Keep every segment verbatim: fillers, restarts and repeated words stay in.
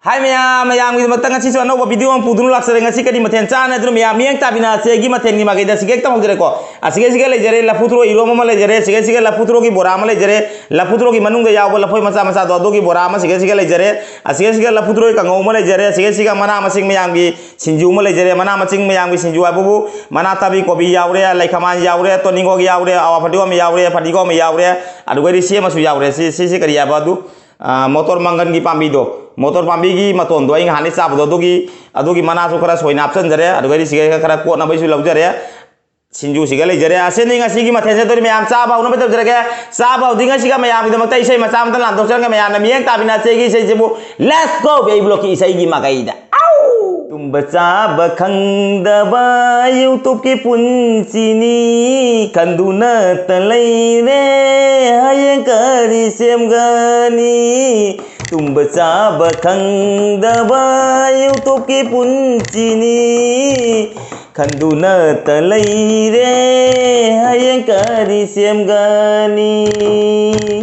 ꯍꯥꯏ ꯃꯌꯥꯝ, ꯃꯌꯥꯝꯒꯤꯗꯃꯛꯇ ꯉꯁꯤꯁꯨ ꯑꯅꯧꯕ ꯚꯤꯗꯤꯑꯣ ꯑꯃ ꯄꯨꯗꯨꯅ ꯂꯥꯛꯆꯔꯦ꯫ ꯉꯁꯤ ꯀꯔꯤ ꯃꯊꯦꯜ ꯆꯥꯅꯗꯨꯅ ꯃꯌꯥꯝ ꯃꯤꯠꯌꯦꯡ ꯇꯥꯕꯤꯅ ꯑꯁꯤꯒꯤ ꯃꯊꯦꯜꯒꯤ ꯃꯥꯏꯀꯩꯗ ꯑꯁꯤꯒ ꯍꯦꯛ ꯇꯝꯍꯧꯖꯔꯦꯀꯣ꯫ ꯑꯁꯤꯒ ꯑꯁꯤꯒ ꯂꯩꯖꯔꯦ ꯂꯐꯨ ꯊꯔꯣ ꯏꯔꯣꯝ ꯑꯃ ꯂꯩꯖꯔꯦ, ꯑꯁꯤꯒ ꯑꯁꯤꯒ ꯂꯐꯨ ꯊꯔꯣꯒꯤ ꯕꯣꯔꯥ ꯑꯃ ꯂꯩꯖꯔꯦ, ꯂꯐꯨ ꯊꯔꯣꯒꯤ ꯃꯅꯨꯡꯗ ꯌꯥꯎꯕ ꯂꯐꯣꯏ ꯃꯆꯥ ꯃꯆꯥꯗꯣ ꯑꯗꯨꯒꯤ ꯕꯣꯔꯥ ꯑꯃ ꯑꯁꯤꯒ ꯑꯁꯤꯒ ꯂꯩꯖꯔꯦ, ꯑꯁꯤꯒ ꯑꯁꯤꯒ ꯂꯐꯨ ꯊꯔꯣꯒꯤ ꯀꯥꯡꯉꯧ ꯑꯃ ꯂꯩꯖꯔꯦ, ꯑꯁꯤꯒ ꯑꯁꯤꯒ ꯃꯅꯥ ꯃꯁꯤꯡ ꯃꯌꯥꯝꯒꯤ ꯁꯤꯡꯖꯨ ꯑꯃ ꯂꯩꯖꯔꯦ꯫ ꯃꯅꯥ ꯃꯁꯤꯡ ꯃꯌꯥꯝꯒꯤ ꯁꯤꯡꯖꯨ ꯍꯥꯏꯕꯕꯨ ꯃꯅꯥ ꯊꯕꯤ ꯀꯣꯕꯤ ꯌꯥꯎꯔꯦ, ꯂꯩꯈꯃꯥꯟ ꯌꯥꯎꯔꯦ, ꯇꯣꯅꯤꯡꯈꯣꯛ ꯌꯥꯎꯔꯦ, ꯑꯋꯥ ꯐꯗꯤꯒꯣꯝ ꯌꯥꯎꯔꯦ, ꯐꯗꯤꯒꯣꯝ ꯌꯥꯎꯔꯦ, ꯑꯗꯨꯒ ꯁꯤ ꯑꯃꯁꯨ ꯌꯥꯎꯔꯦ꯫ ꯁꯤ, ꯁꯤꯁꯤ ꯀꯔꯤ ꯍꯥꯏꯕ ꯑꯗꯨ? ꯑ, ꯃꯣꯇꯣꯔ ꯃꯪꯒꯟꯒꯤ ꯄꯥꯝꯕꯤꯗꯣ, ꯃꯣꯇꯣꯔ ꯄꯥꯝꯕꯤꯒꯤ ꯃꯇꯣꯟꯗꯣ ꯑꯩ ꯅꯍꯥꯟꯗꯩ ꯆꯥꯕꯗꯣ, ꯑꯗꯨꯒꯤ, ꯑꯗꯨꯒꯤ ꯃꯅꯥꯁꯨ ꯈꯔ ꯁꯣꯏꯅ ꯍꯥꯞꯆꯤꯟꯖꯔꯦ꯫ ꯑꯗꯨꯒ ꯁꯤꯒ ꯈꯔ ꯀꯣꯠꯅꯕꯩꯁꯨ ꯂꯧꯖꯔꯦ꯫ ꯁꯤꯡꯖꯨꯁꯤꯒ ꯂꯩꯖꯔꯦ꯫ ꯑꯁꯤꯅꯤ ꯉꯁꯤꯒꯤ ꯃꯊꯦꯜꯁꯦ꯫ ꯑꯗꯨꯗꯤ ꯃꯌꯥꯝ ꯆꯥꯕ ꯍꯧꯅꯕ ꯇꯧꯖꯔꯒꯦ꯫ ꯆꯥꯕ ꯍꯧꯗ꯭ꯔꯤꯉꯩꯁꯤꯒ ꯃꯌꯥꯝꯒꯤꯗꯃꯛꯇ ꯏꯁꯩ ꯃꯆꯥ ꯑꯃꯇ ꯂꯥꯟꯊꯣꯛꯆꯔꯒꯦ꯫ ꯃꯌꯥꯝꯅ ꯃꯤꯠꯌꯦꯡ ꯇꯥꯕꯤꯅ ꯑꯁꯤꯒꯤ ꯏꯁꯩꯁꯤꯕꯨ Let's Go Baby Vlogꯀꯤ ꯏꯁꯩꯒꯤ ꯃꯥꯏꯀꯩꯗ꯫ ꯇꯨꯝꯕ ꯆꯥꯕ ꯈꯪꯗꯕ YouTubeꯀꯤ ꯄꯨꯟꯁꯤꯅꯤ, ꯈꯟꯗꯨꯅꯇ ꯂꯩꯔꯦ ꯍꯌꯦꯡ ꯀꯔꯤ ꯁꯦꯝꯒꯅꯤ꯫ ꯇꯨꯝꯕ ꯆꯥꯕ ꯈꯪꯗꯕ YouTubeꯀꯤ ꯄꯨꯟꯁꯤꯅꯤ, ꯈꯟꯗꯨꯅꯇ ꯂꯩꯔꯦ ꯍꯌꯦꯡ ꯀꯔꯤ ꯁꯦꯝꯒꯅꯤ꯫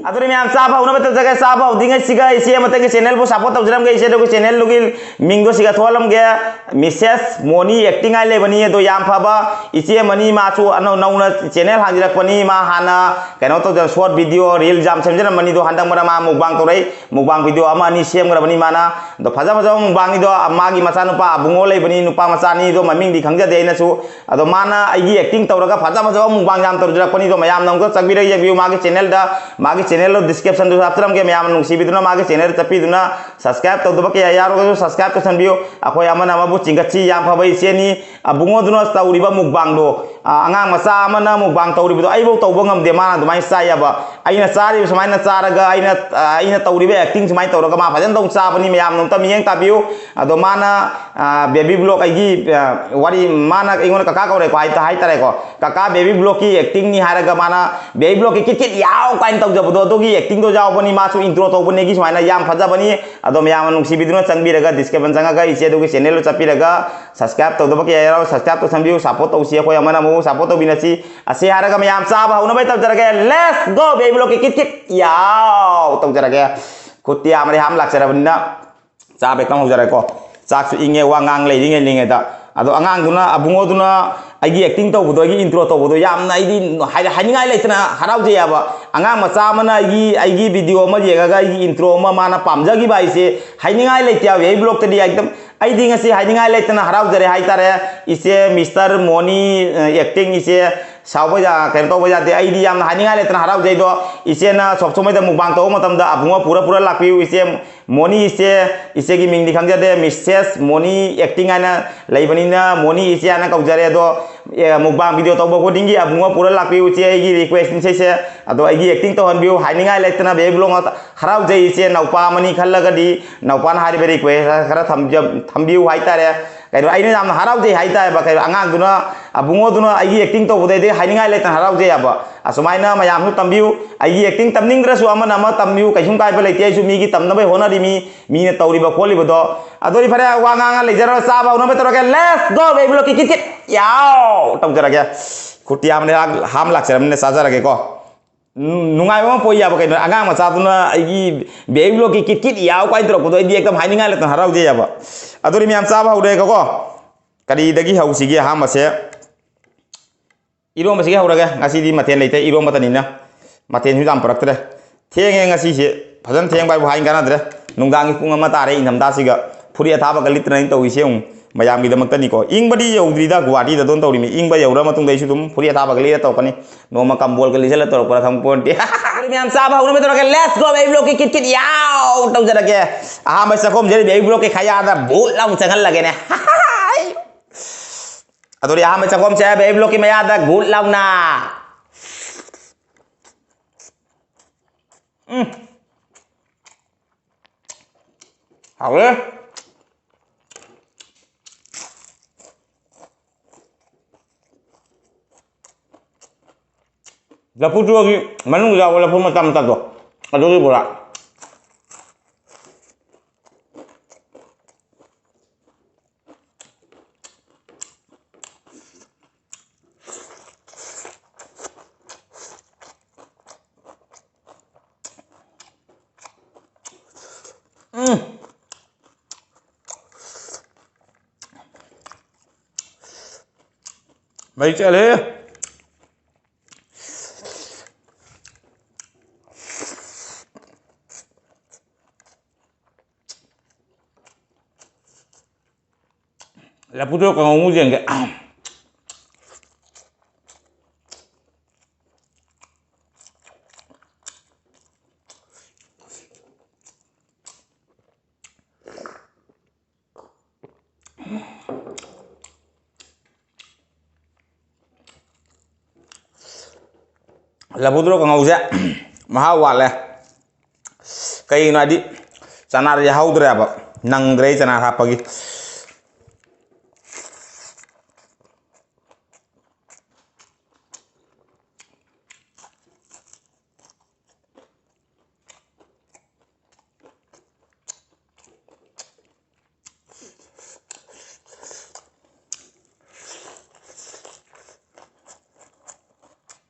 ꯑꯗꯨꯅ ꯃꯌꯥꯝ ꯆꯥꯕ ꯍꯧꯅꯕ ꯇꯧꯖꯒꯦ꯫ ꯆꯥꯕ ꯍꯧꯗ꯭ꯔꯤꯉꯩꯁꯤꯒ ꯏꯆꯦ ꯑꯃꯇꯪꯒꯤ channelꯕꯨ support ꯇꯧꯖꯔꯝꯒꯦ꯫ ꯏꯆꯦ ꯑꯗꯨꯒꯤ channelꯗꯨꯒꯤ ꯃꯤꯡꯗꯣ ꯁꯤꯒ ꯊꯣꯛꯍꯜꯂꯝꯒꯦ꯫ Missus Moni Acting ꯍꯥꯏ ꯂꯩꯕꯅꯤ, ꯑꯗꯣ ꯌꯥꯝ ꯐꯕ ꯏꯆꯦ ꯑꯃꯅꯤ꯫ ꯃꯥꯁꯨ ꯑꯅꯧ ꯅꯧꯅ channel ꯍꯥꯡꯖꯔꯛꯄꯅꯤ꯫ ꯃꯥ ꯍꯥꯟꯅ ꯀꯩꯅꯣ ꯇꯧꯗꯅ short video, reel ꯌꯥꯝ ꯁꯦꯝꯖꯔꯝꯕꯅꯤ꯫ ꯑꯗꯣ ꯍꯟꯗꯛ ꯃꯔꯛ ꯃꯥ mukbang ꯇꯧꯔꯛꯏ꯫ Mukbang video ꯑꯃ ꯑꯅꯤ ꯁꯦꯝꯈ꯭ꯔꯕꯅꯤ ꯃꯥꯅ꯫ ꯑꯗꯣ ꯐꯖ ꯐꯖꯕ mukbangꯒꯤꯗꯣ ꯃꯥꯒꯤ ꯃꯆꯥꯅꯨꯄꯥ ꯑꯕꯨꯡꯉꯣ ꯂꯩꯕꯅꯤ, ꯅꯨꯄꯥ ꯃꯆꯥꯅꯤ꯫ ꯑꯗꯣ ꯃꯃꯤꯡꯗꯤ ꯈꯪꯖꯗꯦ ꯑꯩꯅꯁꯨ꯫ ꯑꯗꯣ ꯃꯥꯅ ꯑꯩꯒꯤ acting ꯇꯧꯔꯒ ꯐꯖ ꯐꯖꯕ mukbang ꯌꯥꯝ ꯇꯧꯖꯔꯛꯄꯅꯤ꯫ ꯑꯗꯣ ꯃꯌꯥꯝꯅ ꯑꯃꯨꯛꯇ ꯆꯪꯕꯤꯔꯒ ꯌꯦꯡꯕꯤꯌꯨ꯫ ꯃꯥꯒꯤ channelꯗ, ꯃꯥꯒꯤ channelꯗꯣ descriptionꯗꯁꯨ ꯍꯥꯞꯆꯔꯝꯒꯦ꯫ ꯃꯌꯥꯝꯅ ꯅꯨꯡꯁꯤꯕꯤꯗꯨꯅ ꯃꯥꯒꯤ channelꯗ ꯆꯠꯄꯤꯗꯨꯅ subscribe ꯇꯧꯗꯕ ꯀꯌꯥ ꯌꯥꯎꯔꯒꯁꯨ subscribe ꯇꯧꯁꯟꯕꯤꯌꯨ꯫ ꯑꯩꯈꯣꯏ ꯑꯃꯅ ꯑꯃꯕꯨ ꯆꯤꯡꯈꯠꯁꯤ꯫ ꯌꯥꯝ ꯐꯕ ꯏꯆꯦꯅꯤ꯫ ꯑꯕꯨꯡꯉꯣꯗꯨꯅ ꯇꯧꯔꯤꯕ mukbangꯗꯣ, ꯑ, ꯑꯉꯥꯡ ꯃꯆꯥ ꯑꯃꯅ mukbang ꯇꯧꯔꯤꯕꯗꯣ ꯑꯩꯐꯧ ꯇꯧꯕ ꯉꯝꯗꯦ ꯃꯥꯅ ꯑꯗꯨꯃꯥꯏꯅ ꯆꯥꯏ ꯍꯥꯏꯕ꯫ ꯑꯩꯅ ꯆꯥꯔꯤꯕ ꯁꯨꯃꯥꯏꯅ ꯆꯥꯔꯒ, ꯑꯩꯅ, ꯑ, ꯑꯩꯅ ꯇꯧꯔꯤꯕ acting ꯁꯨꯃꯥꯏꯅ ꯇꯧꯔꯒ ꯃꯥ ꯐꯖꯅ ꯇꯧ ꯆꯥꯕꯅꯤ꯫ ꯃꯌꯥꯝꯅ ꯑꯝꯇ ꯃꯤꯠꯌꯦꯡ ꯇꯥꯕꯤꯌꯨ꯫ ꯑꯗꯣ ꯃꯥꯅ, ꯑ, Baby Vlog ꯑꯩꯒꯤ, ꯑ, ꯋꯥꯔꯤ, ꯃꯥꯅ ꯑꯩꯉꯣꯟꯗ ꯀꯀꯥ ꯀꯧꯔꯦꯀꯣ ꯍꯥꯏ-, ꯍꯥꯏꯇꯥꯔꯦꯀꯣ꯫ "ꯀꯀꯥ, Baby Vlogꯀꯤ actingꯅꯤ" ꯍꯥꯏꯔꯒ ꯃꯥꯅ "Baby Vlogꯀꯤ ꯀꯤꯠ ꯀꯤꯠ ꯌꯥꯎ" ꯀꯥꯏꯅ ꯇꯧꯖꯕꯗꯣ, ꯑꯗꯨꯒꯤ actingꯗꯣ ꯌꯥꯎꯕꯅꯤ꯫ ꯃꯥꯁꯨ intro ꯇꯧꯕꯅꯦꯒꯤ ꯁꯨꯃꯥꯏꯅ ꯌꯥꯝ ꯐꯖꯕꯅꯤ꯫ ꯑꯗꯣ ꯃꯌꯥꯝꯅ ꯅꯨꯡꯁꯤꯕꯤꯗꯨꯅ ꯆꯪꯕꯤꯔꯒ description ꯆꯪꯉꯒ ꯏꯆꯦ ꯑꯗꯨꯒꯤ channelꯗꯨ ꯆꯠꯄꯤꯔꯒ subscribe ꯇꯧꯗꯕ ꯀꯌꯥ ꯌꯥꯎꯔꯣ, subscribe ꯇꯧꯁꯟꯕꯤꯌꯨ, support ꯇꯧꯁꯤ, ꯑꯩꯈꯣꯏ ꯑꯃꯅ ꯑꯃꯕꯨ support ꯇꯧꯕꯤꯅꯁꯤ꯫ ꯑꯁꯤ ꯍꯥꯏꯔꯒ ꯃꯌꯥꯝ ꯆꯥꯕ ꯍꯧꯅꯕ ꯇꯧꯖꯔꯒꯦ꯫ Let's Go Baby Vlogꯀꯤ ꯀꯤꯠ ꯀꯤꯠ ꯌꯥꯎ ꯇꯧꯖꯔꯒꯦ꯫ ꯈꯨꯠꯇꯤ ꯑꯥ ꯃꯔꯤ ꯍꯥꯝ ꯂꯥꯛꯆꯔꯕꯅꯤꯅ꯫ ꯆꯥꯕ ꯍꯦꯛꯇ ꯍꯧꯖꯔꯦꯀꯣ꯫ ꯆꯥꯛꯁꯨ ꯏꯪꯉꯦ, ꯋꯥ ꯉꯥꯡ ꯂꯩꯔꯤꯉꯩ ꯂꯩꯉꯩꯗ꯫ ꯑꯗꯣ ꯑꯉꯥꯡꯗꯨꯅ, ꯑꯕꯨꯡꯉꯣꯗꯨꯅ ꯑꯩꯒꯤ acting ꯇꯧꯕꯗꯣ, ꯑꯩꯒꯤ intro ꯇꯧꯕꯗꯣ ꯌꯥꯝꯅ ꯑꯩꯗꯤ ꯍꯥꯏ-, ꯍꯥꯏꯅꯤꯡꯉꯥꯏ ꯂꯩꯇꯅ ꯍꯔꯥꯎꯖꯩ ꯍꯥꯏꯕ꯫ ꯑꯉꯥꯡ ꯃꯆꯥ ꯑꯃꯅ ꯑꯩꯒꯤ, ꯑꯩꯒꯤ video ꯑꯃ ꯌꯦꯡꯉꯒ ꯑꯩꯒꯤ intro ꯑꯃ ꯃꯥꯅ ꯄꯥꯝꯖꯈꯤꯕ ꯍꯥꯏꯁꯦ ꯍꯥꯏꯅꯤꯡꯉꯥꯏ ꯂꯩꯇꯦ ꯍꯥꯏꯕ꯫ ꯑꯩ vlogꯇꯗꯤ ꯑꯩ ꯑꯗꯨꯝ, ꯑꯩꯗꯤ ꯉꯁꯤ ꯍꯥꯏꯅꯤꯡꯉꯥꯏ ꯂꯩꯇꯅ ꯍꯔꯥꯎꯖꯔꯦ ꯍꯥꯏꯇꯥꯔꯦ꯫ ꯏꯆꯦ Mister ꯃꯣꯅꯤ, ꯑ, acting ꯏꯆꯦ ꯁꯥꯎꯕ ꯌꯥ-, ꯀꯩꯅꯣ ꯇꯧꯕ ꯌꯥꯗꯦ꯫ ꯑꯩꯗꯤ ꯌꯥꯝꯅ ꯍꯥꯏꯅꯤꯡꯉꯥꯏ ꯂꯩꯇꯅ ꯍꯔꯥꯎꯖꯩꯗꯣ꯫ ꯏꯆꯦꯅ ꯁꯣꯞ ꯁꯣꯃꯩꯗ mukbang ꯇꯧꯕ ꯃꯇꯝꯗ ꯑꯕꯨꯡꯉꯣ ꯄꯨꯔ ꯄꯨꯔ ꯂꯥꯛꯄꯤꯌꯨ꯫ ꯏꯆꯦ ꯃꯣꯅꯤ ꯏꯆꯦ, ꯏꯆꯦꯒꯤ ꯃꯤꯡꯗꯤ ꯈꯪꯖꯗꯦ, Missus ꯃꯣꯅꯤ acting ꯍꯥꯏꯅ ꯂꯩꯕꯅꯤꯅ ꯃꯣꯅꯤ ꯏꯆꯦ ꯍꯥꯏꯅ ꯀꯧꯖꯔꯦ꯫ ꯑꯗꯣ, ꯑꯦ, mukbang video ꯇꯧꯕ ꯈꯨꯗꯤꯡꯒꯤ ꯑꯕꯨꯡꯉꯣ ꯄꯨꯔ ꯂꯥꯛꯄꯤꯌꯨ ꯏꯆꯦ, ꯑꯩꯒꯤ requestꯅꯤ ꯏꯆꯦꯁꯦ꯫ ꯑꯗꯣ ꯑꯩꯒꯤ acting ꯇꯧꯍꯟꯕꯤꯌꯨ, ꯍꯥꯏꯅꯤꯡꯉꯥꯏ ꯂꯩꯇꯅ baby vlog ꯍꯔꯥꯎꯖꯩ ꯏꯆꯦ, ꯅꯧꯄꯥ ꯑꯃꯅꯤ ꯈꯜꯂꯒꯗꯤ ꯅꯧꯄꯥꯅ ꯍꯥꯏꯔꯤꯕ request ꯈꯔ ꯊꯝꯖ-, ꯊꯝꯕꯤꯌꯨ ꯍꯥꯏꯇꯥꯔꯦ꯫ ꯀꯩꯅꯣ, ꯑꯩꯅ ꯌꯥꯝꯅ ꯍꯔꯥꯎꯖꯩ ꯍꯥꯏꯇꯥꯔꯦꯕ꯫ ꯀꯩꯅꯣ, ꯑꯉꯥꯡꯗꯨꯅ, ꯑꯕꯨꯡꯉꯣꯗꯨꯅ ꯑꯩꯒꯤ acting ꯇꯧꯕꯗꯩꯗꯤ ꯍꯥꯏꯅꯤꯡꯉꯥꯏ ꯂꯩꯇꯅ ꯍꯔꯥꯎꯖꯩ ꯍꯥꯏꯕ꯫ ꯑꯁꯨꯃꯥꯏꯅ ꯃꯌꯥꯝꯁꯨ ꯇꯝꯕꯤꯌꯨ꯫ ꯑꯩꯒꯤ acting ꯇꯝꯅꯤꯡꯗ꯭ꯔꯁꯨ ꯑꯃꯅ ꯑꯃ ꯇꯝꯕꯤꯌꯨ, ꯀꯩꯁꯨꯝ ꯀꯥꯏꯕ ꯂꯩꯇꯦ꯫ ꯑꯩꯁꯨ ꯃꯤꯒꯤ ꯇꯝꯅꯕ ꯍꯣꯠꯅꯔꯤꯃꯤ, ꯃꯤꯅ ꯇꯧꯔꯤꯕ ꯈꯣꯠꯂꯤꯕꯗꯣ꯫ ꯑꯗꯨꯗꯤ ꯐꯔꯦ, ꯋꯥ ꯉꯥꯡꯉ ꯂꯩꯖꯔꯣ, ꯆꯥꯕ ꯍꯧꯅꯕ ꯇꯧꯔꯒꯦ꯫ Let's go, baby vlogꯀꯤ ꯀꯤꯠ ꯀꯤꯠ ꯌꯥꯎ! ꯇꯧꯖꯔꯒꯦ꯫ ꯈꯨꯠꯇꯤ ꯌꯥꯝꯅ ꯍꯥꯝ ꯂꯥꯛꯆꯔꯕꯅꯤꯅ ꯆꯥꯖꯔꯒꯦꯀꯣ꯫ ꯎꯝ, ꯅꯨꯡꯉꯥꯏꯕ ꯑꯃ ꯄꯣꯛꯏ ꯌꯥꯕ꯫ ꯀꯩꯅꯣ, ꯑꯉꯥꯡ ꯃꯆꯥꯗꯨꯅ ꯑꯩꯒꯤ baby vlogꯀꯤ ꯀꯤꯠ ꯀꯤꯠ ꯌꯥꯎ ꯀꯥꯏꯅ ꯇꯧꯔꯛꯄꯗꯣ ꯑꯩꯗꯤ ꯑꯦꯛꯗꯝ ꯍꯥꯏꯅꯤꯡꯉꯥꯏ ꯂꯩꯇꯅ ꯍꯔꯥꯎꯖꯩ ꯌꯥꯕ꯫ ꯑꯗꯨꯗꯤ ꯃꯌꯥꯝ ꯆꯥꯕ ꯍꯧꯔꯦꯀꯣ꯫ ꯀꯔꯤꯗꯒꯤ ꯍꯧꯁꯤꯒꯦ ꯑꯍꯥꯟꯕꯁꯦ? ꯏꯔꯣꯝꯕꯁꯤꯒꯤ ꯍꯧꯔꯒꯦ꯫ ꯉꯁꯤꯗꯤ ꯃꯊꯦꯜ ꯂꯩꯇꯦ, ꯏꯔꯣꯝꯕꯇꯅꯤꯅ꯫ ꯃꯊꯦꯜꯁꯨ ꯌꯥꯝ ꯄꯨꯔꯛꯇ꯭ꯔꯦ꯫ ꯊꯦꯡꯉꯦ ꯉꯁꯤꯁꯦ꯫ ꯐꯖꯅ ꯊꯦꯡꯕ ꯍꯥꯏꯕꯨ ꯍꯥꯏ ꯀꯥꯟꯅꯗ꯭ꯔꯦ꯫ ꯅꯨꯡꯗꯥꯡꯒꯤ ꯄꯨꯡ ꯑꯃ ꯇꯥꯔꯦ ꯏꯪꯊꯝꯊꯥꯁꯤꯒ꯫ ꯐꯨꯔꯤꯠ ꯑꯊꯥꯕꯒ ꯂꯤꯠꯇꯅ ꯑꯩꯅ ꯇꯧꯔꯤꯁꯦ ꯌꯦꯡꯉꯨ꯫ ꯃꯌꯥꯝꯒꯤꯗꯃꯛꯇꯅꯤꯀꯣ꯫ ꯏꯪꯕꯗꯤ ꯌꯧꯗ꯭ꯔꯤꯗ, ꯒꯨꯍꯥꯇꯤꯗ ꯑꯗꯨꯝ ꯇꯧꯔꯤꯃꯤ꯫ ꯏꯪꯕ ꯌꯧꯔ ꯃꯇꯨꯡꯗ ꯑꯩꯁꯨ ꯑꯗꯨꯝ ꯐꯨꯔꯤꯠ ꯑꯊꯥꯕꯒ ꯂꯤꯠꯂ ꯇꯧꯔꯛꯀꯅꯤ꯫ ꯅꯣꯡꯃ ꯀꯝꯕꯣꯜꯒ ꯂꯤꯠꯁꯜꯂ ꯇꯧꯔꯛꯄ꯭ꯔꯥ ꯈꯪꯄꯣꯟꯇꯦ꯫ ꯑꯗꯨꯗꯤ ꯃꯌꯥꯝ ꯆꯥꯕ ꯍꯧꯅꯕ ꯇꯧꯔꯒꯦ꯫ Let's go, baby vlogꯀꯤ ꯀꯤꯠ ꯀꯤꯠ ꯌꯥꯎ ꯇꯧꯖꯔꯒꯦ꯫ ꯑꯍꯥꯟꯕ ꯆꯥꯛꯈꯣꯝꯁꯦ baby vlogꯀꯤ ꯈꯌꯥꯗ ꯕꯨꯠ ꯂꯥꯎ ꯆꯪꯍꯜꯂꯒꯦꯅꯦ꯫ ꯑꯗꯨꯗꯤ ꯑꯍꯥꯟꯕ ꯆꯥꯛꯈꯣꯝꯁꯦ baby vlogꯀꯤ ꯃꯌꯥꯗ ꯒꯨꯠ ꯂꯥꯎꯅ꯫ ꯎꯝ꯫ ꯍꯥꯎꯋꯦ꯫ ꯂꯐꯨ ꯇꯨꯔꯒꯤ ꯃꯅꯨꯡꯗ ꯌꯥꯎꯕ ꯂꯐꯨ ꯃꯆꯥ ꯃꯆꯥꯗꯣ, ꯑꯗꯨꯒꯤ ꯕꯣꯔꯥ꯫ ꯎꯝ꯫ ꯃꯩ ꯆꯠꯂꯦ꯫ ꯂꯐꯨꯗꯣ ꯀꯥꯡꯉꯧ ꯌꯦꯡꯒꯦ꯫ ꯂꯐꯨ ꯊꯔꯣ ꯀꯥꯡꯍꯧꯁꯦ ꯃꯍꯥꯎ ꯋꯥꯠꯂꯦ꯫ ꯀꯩꯒꯤꯅꯣ ꯍꯥꯏꯗꯤ ꯆꯅꯥꯗꯣ ꯌꯥꯍꯧꯗ꯭ꯔꯦꯕ, ꯅꯪꯗ꯭ꯔꯦ ꯑꯩ ꯆꯅꯥ ꯍꯥꯞꯄꯒꯤ꯫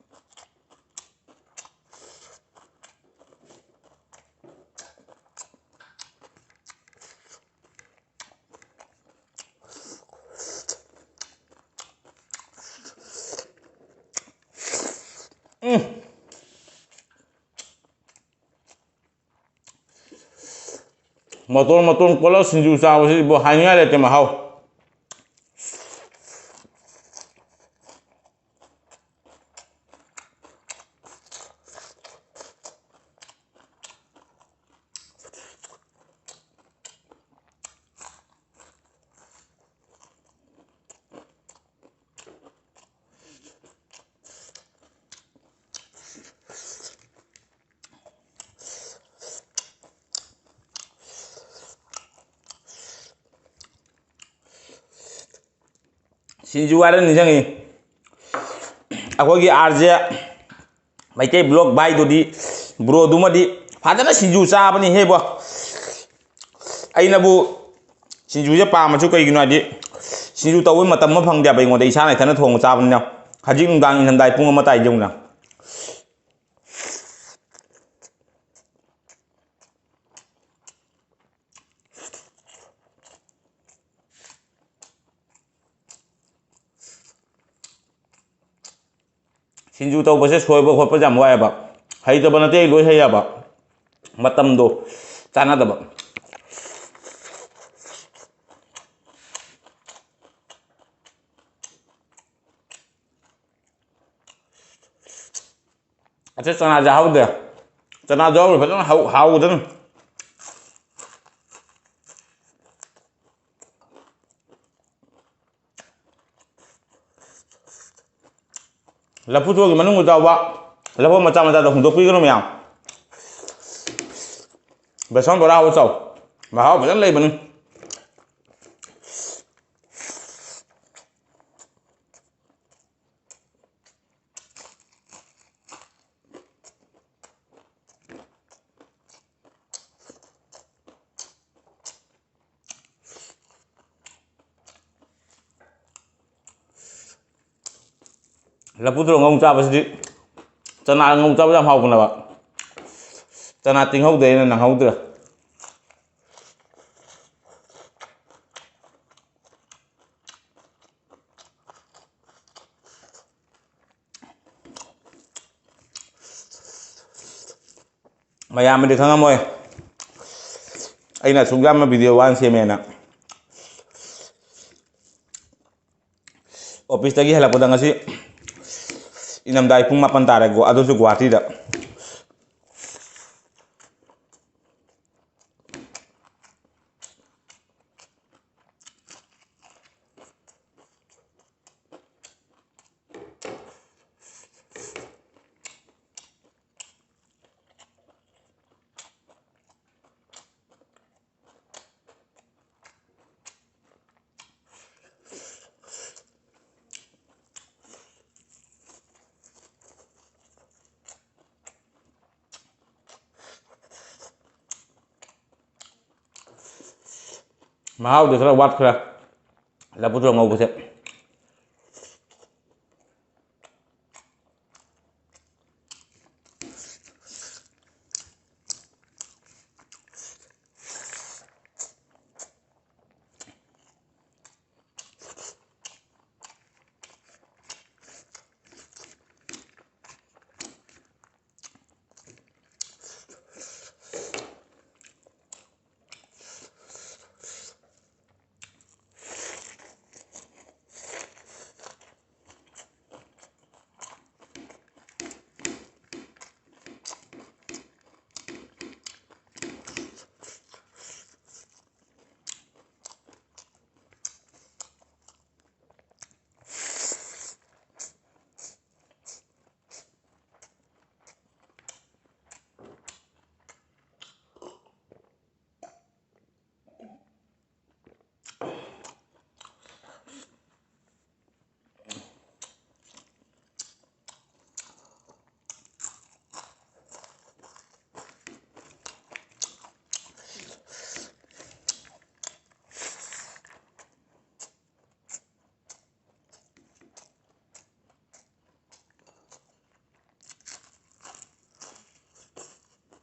ꯃꯇꯣꯟ ꯃꯇꯣꯟ ꯀꯣꯠꯂ ꯁꯤꯡꯖꯨ ꯆꯥꯕꯁꯤꯕꯨ ꯍꯥꯏꯅꯤꯡꯉꯥꯏ ꯂꯩꯇꯦ ꯃꯍꯥꯎ꯫ ꯁꯤꯡꯖꯨ ꯍꯥꯏꯔ ꯅꯤꯡꯁꯤꯡꯉꯤ, ꯑꯩꯈꯣꯏꯒꯤ ꯑꯥꯔ ꯖꯦ ꯃꯩꯇꯩ ꯕ꯭ꯂꯣꯛ ꯚꯥꯏꯗꯨꯗꯤ, ꯕ꯭ꯔꯣꯗꯨꯃꯗꯤ ꯐꯖꯅ ꯁꯤꯡꯖꯨ ꯆꯥꯕꯅꯤ ꯍꯦꯕꯣ꯫ ꯑꯩꯅꯕꯨ ꯁꯤꯡꯖꯨꯁꯦ ꯄꯥꯝꯃꯁꯨ ꯀꯩꯒꯤꯅꯣ ꯍꯥꯏꯗꯤ, ꯁꯤꯡꯖꯨ ꯇꯧꯕꯩ ꯃꯇꯝ ꯑꯃ ꯐꯪꯗꯦꯕ ꯑꯩꯉꯣꯟꯗ, ꯏꯁꯥꯅ ꯏꯊꯟꯇ ꯊꯣꯡꯕ ꯆꯥꯕꯅꯤꯅ꯫ ꯍꯧꯖꯤꯛ ꯅꯨꯡꯗꯥꯡ ꯏꯪꯊꯝꯊꯥꯒꯤ ꯄꯨꯡ ꯑꯃ ꯇꯥꯏ ꯌꯦꯡꯉꯨꯅ꯫ ꯁꯤꯡꯖꯨ ꯇꯧꯕꯁꯦ ꯁꯣꯏꯕ ꯈꯣꯠꯄꯁꯦ ꯌꯥꯝ ꯋꯥꯏꯑꯦꯕ꯫ ꯍꯩꯇꯕ ꯅꯠꯇꯦ, ꯑꯩ ꯂꯣꯏ ꯍꯩꯌꯦꯕ꯫ ꯃꯇꯝꯗꯣ ꯆꯥꯟꯅꯗꯕ꯫ ꯑꯆꯥ, ꯆꯅꯥꯁꯦ ꯍꯥꯎꯗꯦ꯫ ꯆꯅꯥꯁꯨ ꯍꯥꯎꯗꯦ, ꯐꯖꯅ ꯍꯥꯎ-, ꯍꯥꯎꯒꯗꯕꯅꯤ꯫ ꯂꯐꯨ ꯊꯔꯣꯒꯤ ꯃꯅꯨꯡꯗ ꯌꯥꯎꯕ ꯂꯐꯣꯏ ꯃꯆꯥ ꯃꯆꯥꯗꯣ ꯍꯨꯟꯗꯣꯛꯄꯤꯒꯅꯨ ꯃꯌꯥꯝ꯫ ꯕꯦꯁꯣꯟ ꯕꯣꯔꯥ ꯍꯧꯔ ꯆꯥꯎ꯫ ꯃꯍꯥꯎ ꯐꯖꯅ ꯂꯩꯕꯅꯤ꯫ ꯂꯐꯨ ꯊꯔꯣ ꯉꯧ ꯆꯥꯕꯁꯤꯗꯤ, ꯆꯅꯥ ꯉꯧ ꯆꯥꯕ ꯌꯥꯝ ꯍꯥꯎꯕꯅꯦꯕ꯫ ꯆꯅꯥ ꯇꯤꯡꯍꯧꯗꯦ, ꯑꯩꯅ ꯅꯪꯍꯧꯗ꯭ꯔꯦ꯫ ꯃꯌꯥꯝꯅꯗꯤ ꯈꯪꯉꯝꯃꯣꯏ, ꯑꯩꯅ ꯑꯁꯨꯛ ꯌꯥꯝꯅ video ꯋꯥꯅ ꯁꯦꯝꯃꯦꯅ꯫ ꯑꯣꯐꯤꯁꯇꯒꯤ ꯍꯜꯂꯛꯄꯗ ꯉꯁꯤ ꯏꯅꯝꯗꯥꯏ ꯄꯨꯡ ꯃꯥꯄꯟ ꯇꯥꯔꯦ, ꯒꯨ-, ꯑꯗꯨꯁꯨ ꯒꯨꯍꯥꯇꯤꯗ꯫ ꯃꯍꯥꯎꯗꯤ ꯈꯔ ꯋꯥꯠꯈ꯭ꯔꯦ ꯂꯐꯨ ꯊꯔꯣ ꯉꯧꯕꯁꯦ꯫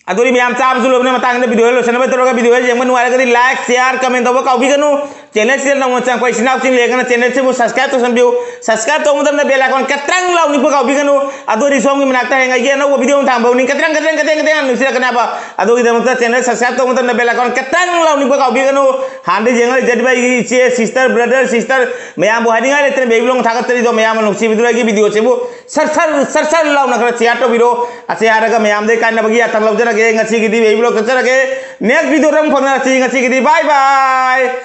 ꯑꯗꯨꯗꯤ ꯃꯌꯥꯝ ꯆꯥꯕꯁꯨ ꯂꯣꯏꯕꯅ ꯃꯇꯥꯡꯗ video ꯂꯣꯏꯁꯤꯟꯅꯕ ꯇꯧꯔꯒ, video ꯌꯦꯡꯕ ꯅꯨꯡꯉꯥꯏꯔꯒꯗꯤ like, share, comment ꯇꯧꯕ ꯀꯥꯎꯕꯤꯒꯅꯨ꯫ Channel ꯁꯤꯗ ꯅꯧꯅ ꯆꯪꯉꯛꯄ ꯏꯆꯤꯟ ꯏꯅꯥꯎꯁꯤꯡ ꯂꯩꯔꯒꯅ channel ꯁꯤꯕꯨ subscribe ꯇꯧꯁꯟꯕꯤꯌꯨ꯫ Subscribe ꯇꯧꯕ ꯃꯇꯝꯗ bell icon ꯀꯇ꯭ꯔꯪ ꯂꯥꯎ ꯅꯤꯛꯄ ꯀꯥꯎꯕꯤꯒꯅꯨ꯫ ꯑꯗꯨꯗꯤ ꯁꯣꯝꯒꯤ ꯃꯅꯥꯛꯇ ꯍꯌꯦꯡ ꯑꯩꯒꯤ ꯑꯅꯧꯕ video ꯑꯃ ꯊꯥꯡꯕ ꯍꯧꯅꯤ, ꯀꯇ꯭ꯔꯪ, ꯀꯇ꯭ꯔꯪ, ꯀꯇ꯭ꯔꯪ, ꯀꯇ꯭ꯔꯪ ꯅꯨꯡꯁꯤꯔꯛꯀꯅꯦꯕ꯫ ꯑꯗꯨꯒꯤꯗꯃꯛꯇ channel subscribe ꯇꯧꯕ ꯃꯇꯝꯗ bell icon ꯀꯇ꯭ꯔꯪ ꯂꯥꯎ ꯅꯤꯛꯄ ꯀꯥꯎꯕꯤꯒꯅꯨ꯫ ꯍꯥꯟꯅꯗꯤ ꯌꯦꯡꯉ ꯂꯩꯖꯔꯤꯕ ꯑꯩꯒꯤ ꯏꯆꯦ, sister, brother, sister ꯃꯌꯥꯝꯕꯨ ꯍꯥꯏꯅꯤꯡꯉꯥꯏ ꯂꯩꯇꯅ baby vlog ꯊꯥꯒꯠꯆꯔꯤꯗꯣ, ꯃꯌꯥꯝꯅ ꯅꯨꯡꯁꯤꯕꯤꯗꯨꯅ ꯑꯩꯒꯤ video ꯁꯤꯕꯨ ꯁꯔ ꯁꯔ ꯁꯔ ꯁꯔ ꯂꯥꯎꯅ ꯈꯔ share ꯇꯧꯕꯤꯔꯣ꯫ ꯑꯁꯤ ꯍꯥꯏꯔꯒ ꯃꯌꯥꯝꯗꯩ ꯀꯥꯏꯅꯕꯒꯤ ꯌꯥꯊꯪ ꯂꯧꯖꯔꯒꯦ꯫ ꯉꯁꯤꯒꯤꯗꯤ baby vlog ꯀꯛꯆꯔꯒꯦ꯫ Next video ꯗ ꯑꯃꯨꯛ ꯐꯪꯅꯔꯁꯤ꯫ ꯉꯁꯤꯒꯤꯗꯤ bye bye꯫